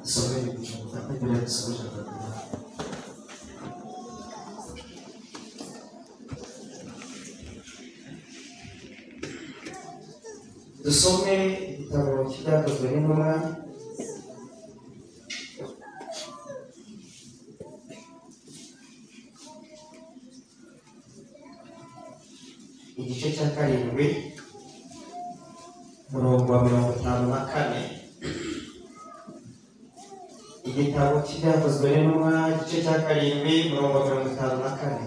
Dusome mufate mbere dusome ijambo ry'Imana. Dusome igitabo cy'Ibyakozwe n'Intumwa, igice cya 7, umurongo wa 54. Igitabo cy'Ibyakozwe n'Intumwa, igice cya 7, umurongo wa 54.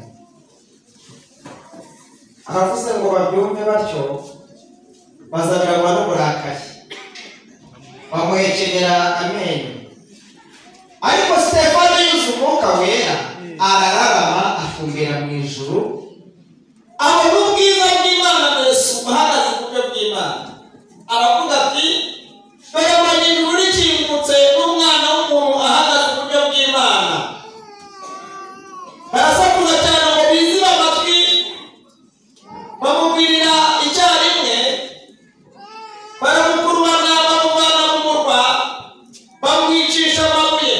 Abavuze ngo babyumve batyo bazabiranywa n'uburakari, bamuhekenyera amenyo. Ariko Sitefano yuzuye Umwuka Wera, arararama afumbira mu ijuru, abona ubwiza bw'Imana na Yesu ahagaze iburyo bw'Imana. Aravuga ati: dore mbonye ijuru rikingutse n'Umwana w'umuntu ahagaze iburyo bw'Imana. Barasakuza cyane ngo bizibe amatwi, bamubwirira icyarimwe, baramukurubana bamuvana mu murwa, bamwicisha amabuye.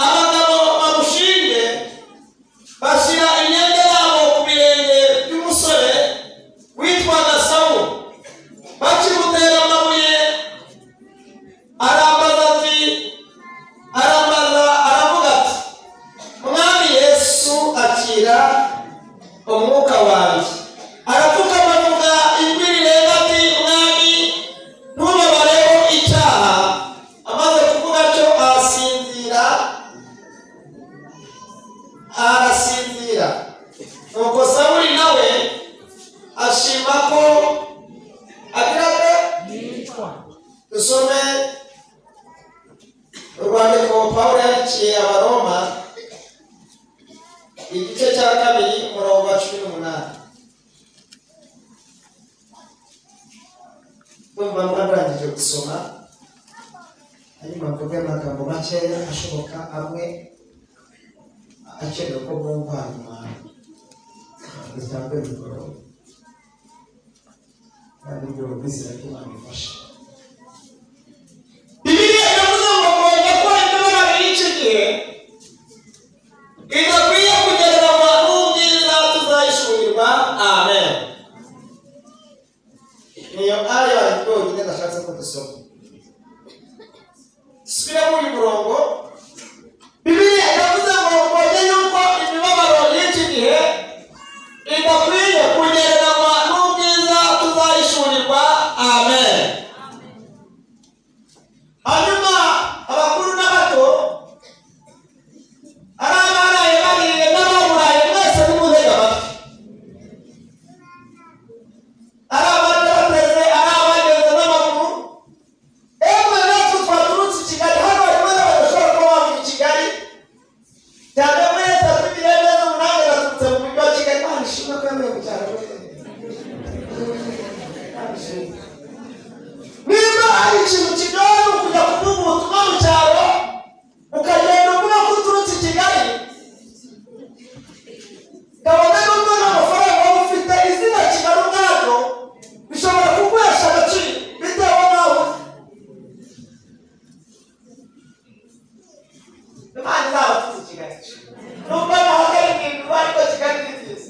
Abagabo bamushinge bashyira imyenda yabo ku birenge by'umusore witwaga Sawuli. Bakimutera amabuye arambaza aravuga ati: Mwami Yesu, akira umwuka wanjye. Arapfukama avuga ijwi rirenga ati: Mwami, ntubabareho icyaha. Amaze kuvuga atyo arasinzira. Nuko Sawuli nawe ashima ko agira ate? Dusome urwandiko Pawulo yandikiye Abaroma, igice cya 2, umurongo wa 18. Ndumva mwarangije gusoma, hanyuma mvuge amagambo makeya ashoboka amwe akenewe ko mwumva, hanyuma dutange mikoro kandi ibyo bizira ko Imana ifasha. Bibiliya iravuze ngo ngomba ko imibabaro y'iki gihe idakwiye kugereranywa n'ubwiza tuzahishurirwa. Amen. Niyo aya yonyine ndashatse ko dusoma. Dusubire muri uyu murongo. Bibiliya iravuze ngo mbonye yuko imibabaro y'iki gihe idakwiye kugereranywa n'ubwiza tuzahishurirwa. Amen. Hanyuma abakuru n'abato, ari abaraye bariye n'ababuraye, mwese nimutege amatwi. Ari abaje bateze, ari abageze n'amaguru, emwe natwe twaturutse i Kigali, hano harimo n'abadashobora kuba bava i Kigali cyane. Mwese atugiriye neza, umunani naturutse mu mujyi wa Kigali. Imana ishimwe ko yambaye mu cyaro. Imana ishimwe. Niba hari ikintu kiryoha ni ukujya kuvuga ubutumwa mu cyaro, ukagenda uvuga ko uturutse i Kigali, kabone n'ubwo nta mafaranga waba ufite, izina Kigali ubwaryo bishobora kuguhesha agaciro bitewe n'aho uri. Imana izabatuze i Kigali, nubwo naho atari ibintu, ariko Kigali ni nziza.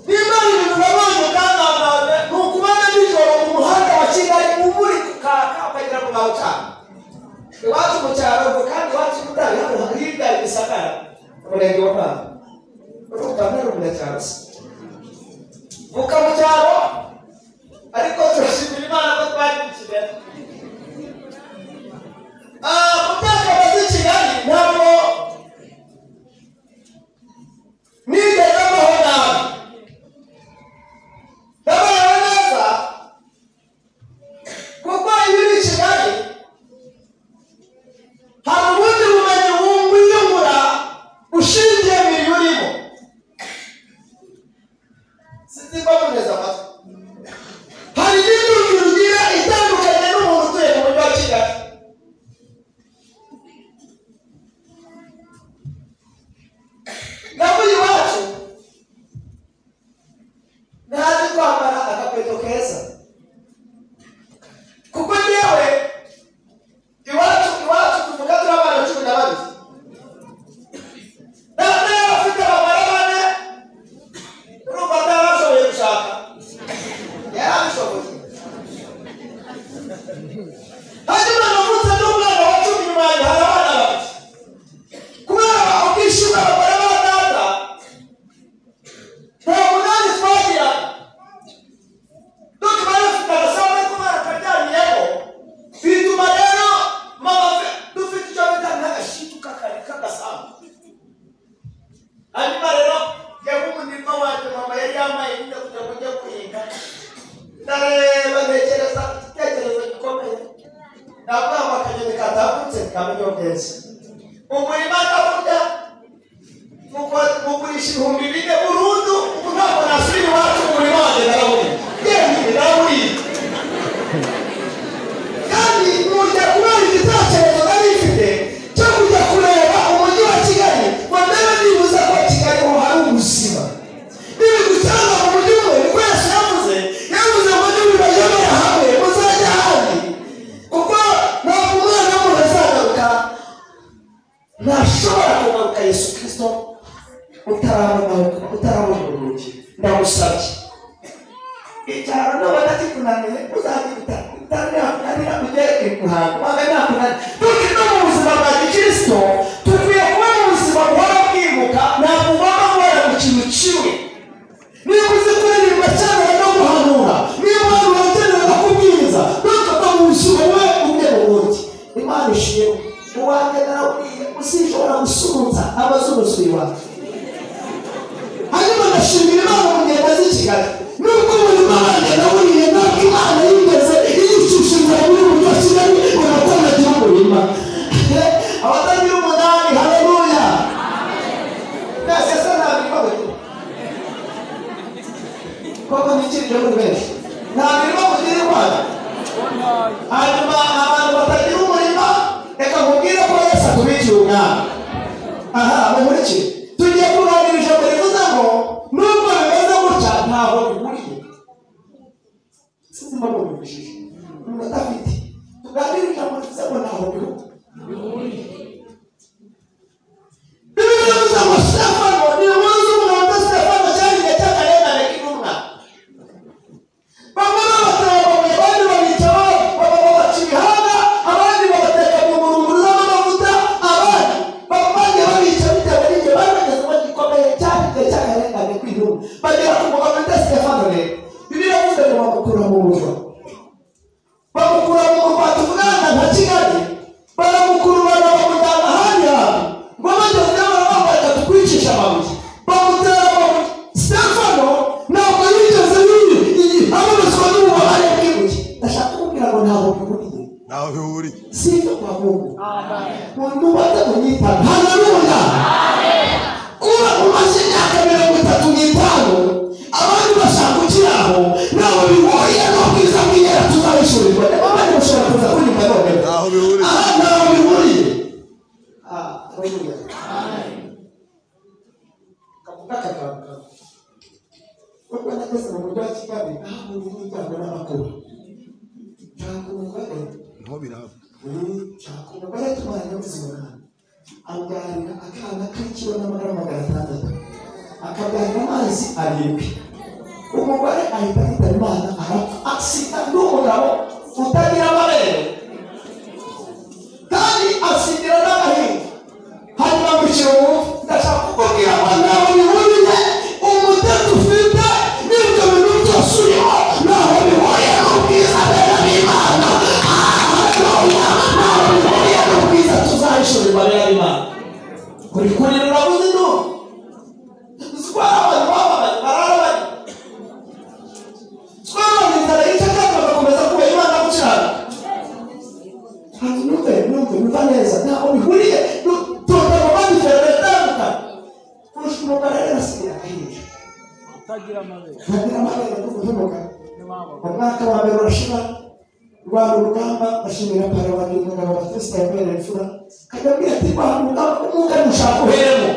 Niba hari ibintu nabonye ukantangaje, ni ukubona nijoro mu muhanda wa Kigali umuri kukaka ukagira ngo bawucana. Iwacu mu cyaro ngo, kandi iwacu i Butare hano hirya i Gisagara, umurenge wa Mpanga, urumva ntari umunyacyaro se, mvuka mu cyaro, ariko turashimira Imana ko twari i Kigali. Mu myaka maze i Kigali ntabwo nigeze mbaho nabi, ndabayeho neza, kuko iyo uri i Kigali hari ubundi bumenyi wiyungura ushingiye mu mirimo urimo. Sinzi ko muneze amatwi. Hari n'imyumvire ugira itandukanye n'umuntu utuye mu mujyi wa Kigali. Navuye iwacu ntazi kwambara agakweto keza, kuko njyewe iwacu Akageni katambutse kamenya bweze umurima ndawurya mugurisha 4000 burundu. Ubu ntabwo nasubira iwacu, umurima wanjye narawuriye, yewe narawuriye. Kandi nujya kubera igitekerezo nari mfite cyo kujya kureba umujyi wa Kigali ngo ndebe nibuza ko Kigali ho hari ubuzima. Nibigucyanga mu mujyi umwe, niko Yesu yavuze ngo nibibayobera hamwe muzajya ahandi, kuko ntabwo umwana w'umuntu azagaruka, ntashobora kugaruka Yesu Kristo utarabona urugi. Ndagusabye icyaro nubona kikunaniye uzajya utaranira ugere ikuhango wanga nakunaniye. Tuki no mu buzima bwa gikristo tukwiye kuba mu buzima buhora bwibuka, ntabwo ugomba guhora mu kintu kimwe. Niba uzi kuririmba cyangwa no guhanura, niba uhanura ukeneye no kubwiriza, ntukava mu buzima we ubwe mu bundi. Imana ishimwe, uwanjye narawuriye, usishobora gusurutsa abazunguzuye iwacu. Hanyuma ndashimira Imana mu ngendo z'i Kigali, nubwo umurima wanjye nawuriye, ntabwo Imana yigeze iyicisha inzara muri mujyi wa Kigali ngo nuko nagira umurima. Abatagira umunani, haleluya. Mbese se nta mirima mugira? Koko nikirije muri benshi, nta mirima mugira i Rwanda. Hanyuma abantu batagira umurima, reka nkubwire ko Yesu atubikiye umwami. Aha mumurikire, tugiye kuganira ijambo rivuze ngo nubwo bimeze gutya ntaho bihuriye. Sinzi impamvu bivugishije umuntu adafite. Tuganire ijambo rivuze ngo ntaho bihuriye. Bibiliya ivuze ngo Stefano ni inkuru z'umuntu witwa Stefano, cyari igihe cy'akarengane k'intumwa. Bamwe babatera amabuye, abandi babica babaca ibihanga, abandi babateka mu ngurunguru z'amavuta, abandi bagiye babica bitewe n'igihe bari bagezemo gikomeye, cyari igihe cy'akarengane k'intumwa. Bagera ku mugabo witwa Stefano rero, Bibiliya ivuze ngo bamukura mu murwa, bamukura mu murwa tuvugana nka Kigali, baramukurubana bamujyana ahandi hantu, ngo bagezeyo baravuga reka tukwicisha amabuye, bamutera amabuye. Stefano ntabwo yigeze ababazwa n'ububabare bw'ibuye. Ndashaka kukubwira ngo ntabwo bihuriye, Ntaho bihuriye. Si ibyo kwa Mungu. Mubanze munyitane, haleluya. Kuba umaze imyaka 35 abandi bashaka ukiraho, ntabwo bihuriye n'ubwiza bw'iyera tuzabishurirwa. Abandi bashobora kuza kunyumva noneho. Ntaho bihuriye. Aha ntaho bihuriye. Haleluya. Kavuga akagambo kamwe. Ubwo nageze mu mujyi wa Kigali, nahahuriye n'ibyago n'amakuba. Nshaka umugore, Niho biraba. nshaka umugore tubanye ubuzima bwanjye. Ambyarira akana k'ikiro n'amagarama 600, akabyarira amazi 7. Umugore ahita yitaba Imana, arapfa, asiga n'umugabo utagira amabere, kandi asigira n'agahinda. Hanyuma mu kiruhuko ndashaka kukubwira ngo ntaho bihuriye umuteto ufite n'ibyo bintu byose uriho, ntaho bihuriye n'ubwiza bera b'Imana. Haleluya, ntaho bihuriye n'ubwiza tuzahishurirwa bera b'Imana. Kuri kurira urabuze induru, zitwara abantu bababaye barara bari zitwara abantu inzara yica, kandi bagakomeza kubaha Imana gukiranuka. Hanyuma numve numva neza, ntaho bihuriye. Tuva mu bandi iterambere ritandukanye kurusha umugore rero asigira agahinja utagira amabere. Ntagira amabere n'ubuhemuka. Umwaka wa mbere urashira, rwanda urugamba. Bashimira pare wanjye umugabo Batista yabereye imfura, kajya abwira ati rwanda urugamba, umwuka ntushaka uheremo,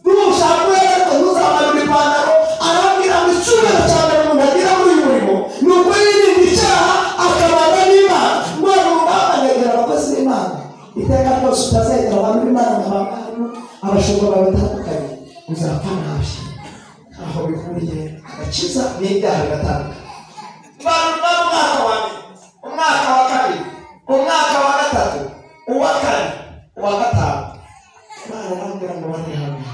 nushaka uheremo ntuzamanura ipantaro. Arambwira ngo icyubahiro cya mbere umuntu agira muri uyu murimo ni uko yirinda icyaha akabana n'Imana. Rwanda urugamba, negera abakozi b'Imana iteka ryose. Utazegera abantu b'Imana nka ba mwarimu, abashumba bawe batandukanye, uzapfa nabi. Aho bihuriye agakiza n'ibyaha bigatandukanye. Baruma umwaka wa mbere, umwaka wa kabiri, umwaka wa gatatu, uwa kane, uwa gatanu, Imana arambwira ngo barihangana,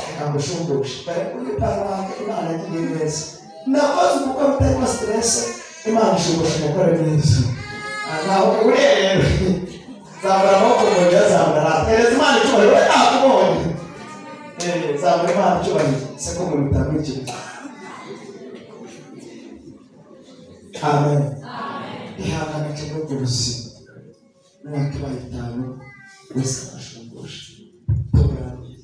reka ngushumbushe dore kuri paruwake. Imana yagiye neza, nakoze ubukwe butarimo stress, Imana ishumbusha umugore mwiza. Ntaho bihuriye rero. Zamura amaboko mu ngira, zamura rata, hereza Imana icyubahiro, we nakubonye. Zamura Imana icyubahiro se ko umuntu utamwigira. Amen. Ihangane muri ubwo buzima. Imyaka ibaye 5 wese arashumbusha. Turangiye.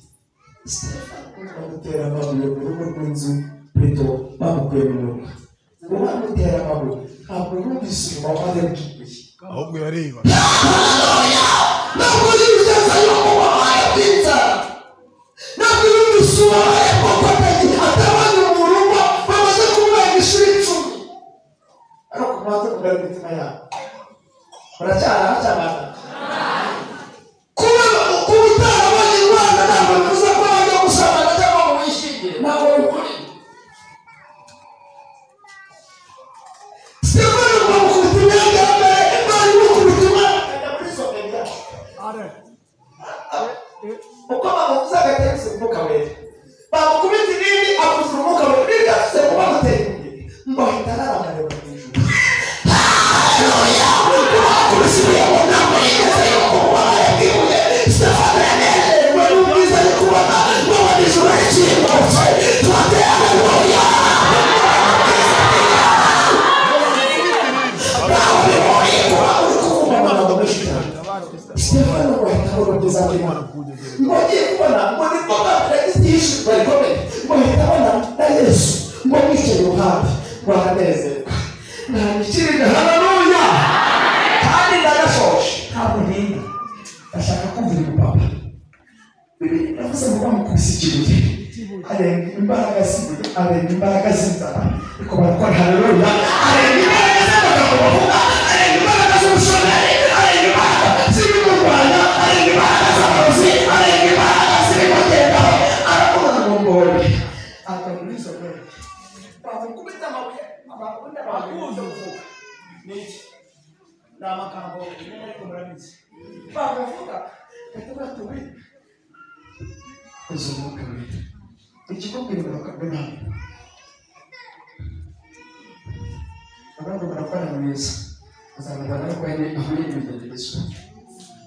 Stefano bamutera amabuye mu rugo rw'inzu, Petero bamukuye mu murwa. Ngo bamutera amabuye, ntabwo yumvise ububabare bw'ibuye. Ahubwo yareba. Ntabwo yigeze yumva ububabare bw'inzara. Ntabwo yumvise ububabare bw'uko atabanye mu rugo bamaze kumubaga inshuro 10. Ariko mubanze kugarura imitima yabo. Muracyari cyangwa? Kuba utarabonye Imana ntabwo bivuze ko wajya gusambana cyangwa ngo wishingire. Ntabwo bihuriye. Stefano bamukubita imyenda ya mbere, bari bamukubita umwana akajya muri Somaliya. Uko bamuvuze agahita umwuka wera. Bamukubita irindi akuzura umwuka wera. Irindi yavuze ngo bamuteye ibuye. Ngo ahita ararama areba mu ijuru. Haleluya! Bakubise ibuye ngo ntabwo yigeze yumva ububabare bw'ibuye. Stefano yanejejwe n'ubwiza ari kubona, ngo abona ijuru rikingutse. Tubateye haleluya! Ntaho bihuriye kuba uri kuvuga amagambo menshi cyane. Stefano ngo ahita abona ubwiza bw'Imana. Ngo agiye kubona ngo nibwo bwagira ibyishimo bikomeye. Ngo ahita abona na Yesu ngo amwicaye iruhande, ngo aranezerwa. Ntabikirinde haleluya! Kandi ndanasoje. Ntabwo ntinda. Ndashaka kumvira umupapa. Bibiliya iravuze ngo bamukubise ikibuye. Arenga imbaraga z'ibuye, arenga imbaraga z'inzara. Ariko barakora haleluya. Arenga imbaraga z'amagambo bavuga, arenga imbaraga z'ubushomeri, arenga imbaraga z'ibimurwanya, arenga imbaraga z'abarozi, arenga imbaraga z'ibimugendaho. Aravuga ngo mbonye. Ajya muri izo ntebe. Bamukubita amabuye, abakundi abakuzi kuvuga. Ni iki? Ni amagambo rimwe ariko murabizi. Bamuvuga, bahita batubi. Izo mwuka wera. Ikikubwira ngo nawe. Abandi barakora neza. Azabona ariko yari ahuye n'ibigeragezo.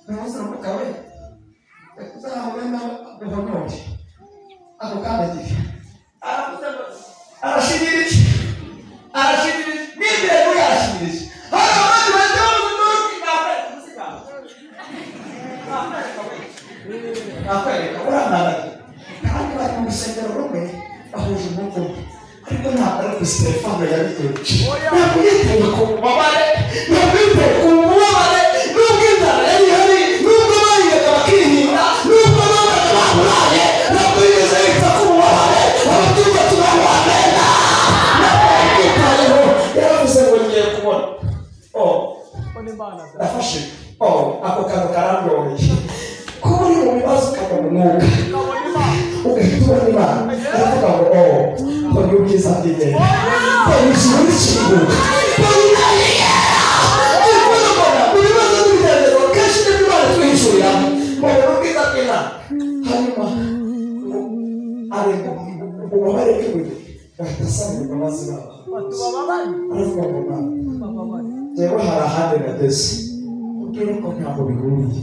Nawe umwuka wera. Uzahure nawe aguhonyore. Agukandagire. Aravuze ngo arashinyirije. Arashinyirije. N'imbere muri arashinyirije. Hari abandi bahita bavuga ngo nakwereka umusigano. Nakwereka we. Nakwereka uramwandagira. Kandi bari mu rusengero rumwe bahuje umwuka umwe. Ariko ntabwo ari Stefano yabigenje. Ntabwo yitaye ku bubabare, ntabwo yitaye ku bubabare, nubwo inzara yari ihari, nubwo bariyaga bakihinda, nubwo babaga baburaye, ntabwo yigeze yita ku bubabare. Ababyumva turabamena. Ntabwo yabyitayeho. Yaravuze ngo ngiye kubona. Oh, ndafashe. Oh, ako kantu karandyoheye. Kuba uri mu bibazo ukajya mu mwuka. Ugahita ubona Imana. Aravuga ngo oh, mbonye ubwiza bw'Imana. Mbonye ijuru rikinguka. Mbonye Imana yera. Mbona mu bibazo n'ibigeragezo kenshi nibyo Imana itwihishuriramo. Mbonye ubwiza bw'Imana. Hanyuma arenga ububabare bw'ibuye ahita asaba imbabazi babo. Aravuga ngo Mana, njyewe hari ahandi nageze. Ubwire ko ntabwo bihuriye.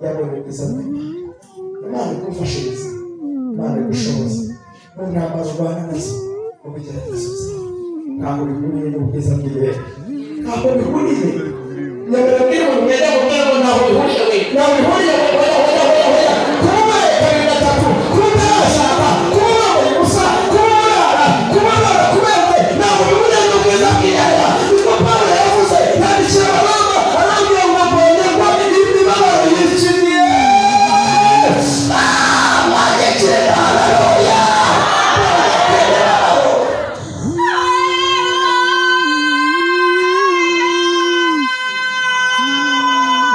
Yabonye ubwiza bw'Imana. Imana igufashirize. Imana igushoboze. Mu ntambara urwana nazo, mu bigeragezo byawe. Ntabwo bihuriye n'ubwiza bw'Imana. Ntabwo bihuriye. Nyamara umuntu mwenda mubwira ngo ntabwo bihuriye we. Ntabwo bihuriye we. Oya, oya, oya, oya. Kuba ubaye 2 3, kuba utarashaka, kuba wambaye ubusa, kuba urara, kuba barakubenze, ntabwo bihuriye n'ubwiza bw'Imana. Niko Pawulo yavuze, yandikira Abaroma, arababwira ngo mbonye ngo imibabaro yishimye. Ah, mwandikire haleluya.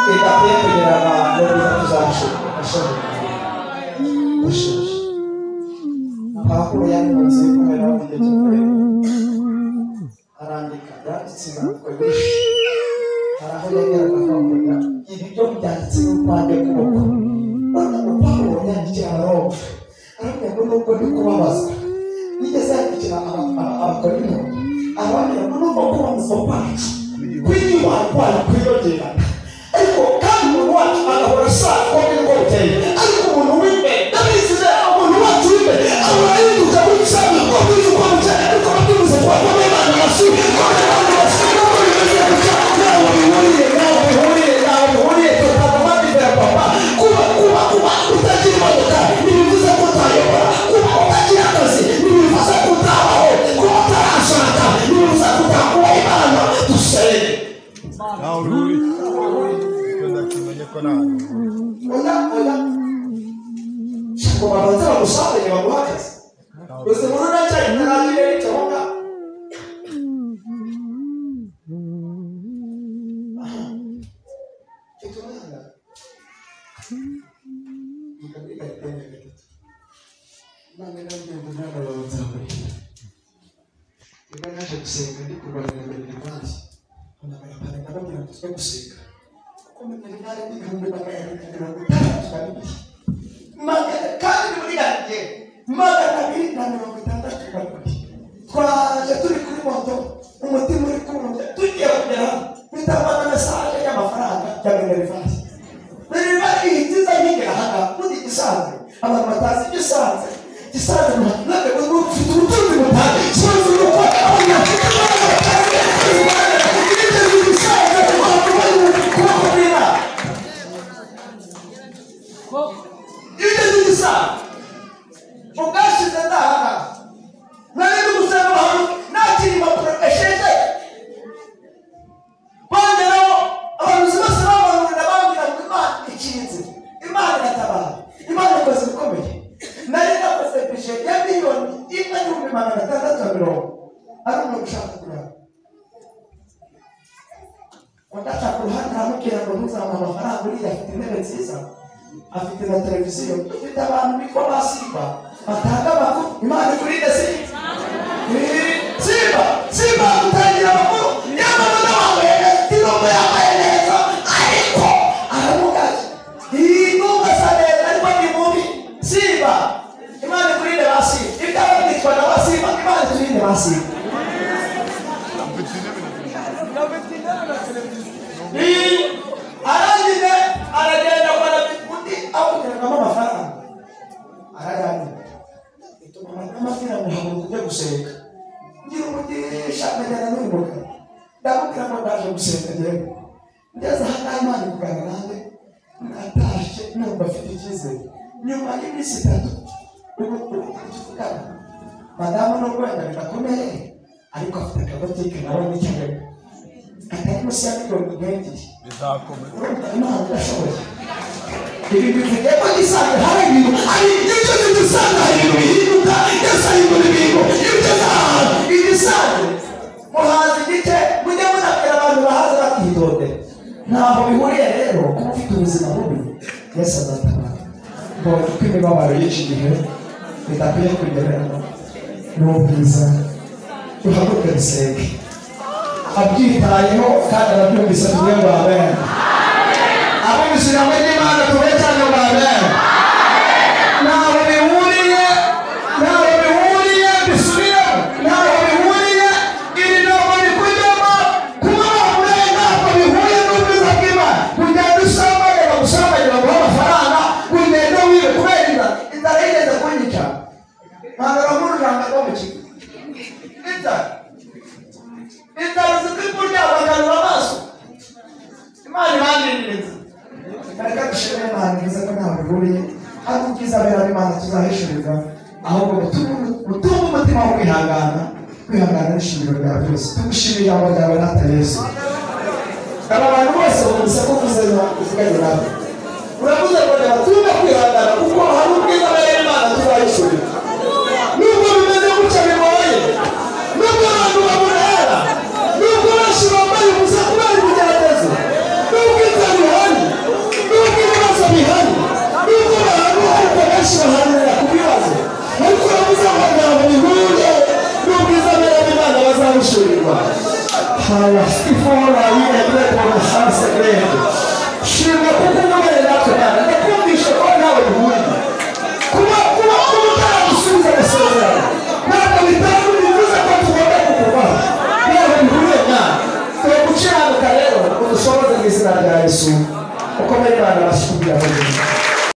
Idakwiye kugira abantu biza tuzashobora. Pawulo yari mu nzu y'ukomera igihe cyo kureba. Arandika, yanditse inzandiko nyinshi. Hari aho yageraga akavuga ibi byo byanditse n'urwanjye kuboko. Noneho Pawulo yandikira Abaroma. Aravuga ngo nubwo ndi kubabazwa. Yigeze yandikira Abakorinto. Arababwira ngo nubwo kubabazwa kwacu kw'inyuma kwayo kwiyongera. Ariko kandi umuntu wacu agahora ashaka ko nibwo buteye. Ariko umuntu w'imbere, ndabizi neza, umuntu wacu w'imbere ahora ahinduka bucya, uko bwije uko bucya, ariko bakibuze ko bakomeye Imana amashyi, ko Imana amashyi, ko bimeze gutya, ntaho bihuriye, ntaho bihuriye, ntaho bihuriye. Oya oya ngo babanze bagusambanye baguha akazi gusa umuntu ntacyayi ntaragira icyo aho ngaho. Mfite umwana yiga muri garidiyene ya gatatu. Imana irambwira ngo umwana wawe nzamurihira. Niba naje gusenga ndi kurwanira minerivali, mpamagara pare ndababwira ngo tujye gusenga kuko minerivali ni 262,000 kandi ni muri garidiyene 262. Twaje turi kuri moto, umutima uri kumva, tugiye kugera mpita mesaje y'amafaranga ya minerivali. Minerivali ihita iza nkigera aha muri Gisanze. Abantu batazi Gisanze, Gisanze ufite ubutunzi butanga ikibazo ni uko abantu bafite imbaraga batazi Gisanze abantu bari mu kuboko kw'Imana. Iyo ugeze i Gisanze ubwashize ndaha nari ndi gusenga ahantu nakira impapuro esheshatu bongeraho abayobozi bose bamanurira bambwira ngo Imana ikinze, Imana iratabara, Imana ikoze ibikomeye. Nari nakoze bije ya 1,650,000 ari umuntu ushaka kugura. Undi aca ku ruhande aramubwira ngo ntuzamuhe amafaranga, uriya afite intebe nziza, afite na televiziyo, dufite abantu bitwa ba Simba batanga amakuru. Imana ikurinde Simba. Simba, Simba gutangira amakuru yamamaza wambaye neza, nubwo yambaye neza ariko aramugaye, nubwo asa neza ariko ni mubi. Simba, Imana ikurinde ba Simba. Ibyaba byitwa na ba Simba, Imana iturinde ba Simba. Arangije aragenda kwa undi amuteramo amafaranga arayamira. Ituma amabwira ngo haguruka ujye gusenga. Ngira umugisha nkajyana n'uyu mugabo, ndamubwira ngo ndaje gusenga njyewe. Ngeze aha ngaha Imana ivugana nanjye, natashye numva afite icyizere. Nyuma y'iminsi 3 ubu tuvugana, madamu nubwo wenda bidakomeye ariko afite akabotike nawe n'icyo arimo katari munsi ya 2 miliyoni. Urumva Imana irashoboye. Ibi bivuge ko Gisanze hari ibintu, hari ibyo Gisanze hari ibintu bihinduka, Yesu ahindura ibintu. Iyo ugeze ahantu i Gisanze muhaza igice, mujye munabwira abantu bahaza bakitondera. Ntabwo bihuriye rero kuba ufite ubuzima bubi, Yesu azatabara. Mbonye uko imibabaro y'iki gihe bidakwiye kugereranywa n'ubwiza. Duhaguruke dusenge. Abyitayeho kandi arabyumvise, tuvuge ngo amen. Abumvise ijambo ry'Imana tuvuge cyane ngo amen. Ntaho bihuriye, ntaho bihuriye, bisubiremo, ntaho bihuriye. Iri jambo rikujyamo kuba wambaye ntabwo bihuye n'ubwiza bw'Imana. Kugenda usambanye bagusambanye baguha amafaranga, kugenda wibe kubera inzara. Inzara yigeze kunyica, mpangara nk'urujanga rwo mu kigo. Inzara inzara uzi ko ikurya bakanura amaso. Imana ibandindira inzara. Reka dushime Imana ivuze ko ntaho bihuriye, ari ubwiza bera Imana tuzahishurirwa, ahubwo butunge umutima wo kwihangana. Kwihangana ni ishingiro rya byose. Tugushimire ijambo ryawe Data Yesu. Aba bantu bose bumvise ko uvuze uvuganye nawe, uravuze ngo nibatunge kwihangana kuko hari ubwiza bera Imana tuzahishurirwa. Nubwo bimeze gutya bigoye, nubwo abantu baburera, nubwo benshi bambaye ubusa kubera ibigeragezo, nubwo inzara ihari, nubwo ibibazo bihari, nubwo bahanura ariko benshi bahanurira ku bibazo, ariko uravuze ngo ntabwo bihuye n'ubwiza bera Imana bazahishurirwa. Shimwa kuko ububere natwe Mana, ndakumvisha ko ntawe bihuriye. Kuba utaragusubiza amasezerano ntabwo bitanga bivuze ko tugomba kukuvaho. Ntabwo bihuriye nawe. Twe gukiranuka rero udushoboze mu izina rya Yesu. Ukomere Imana amashyi kugira ngo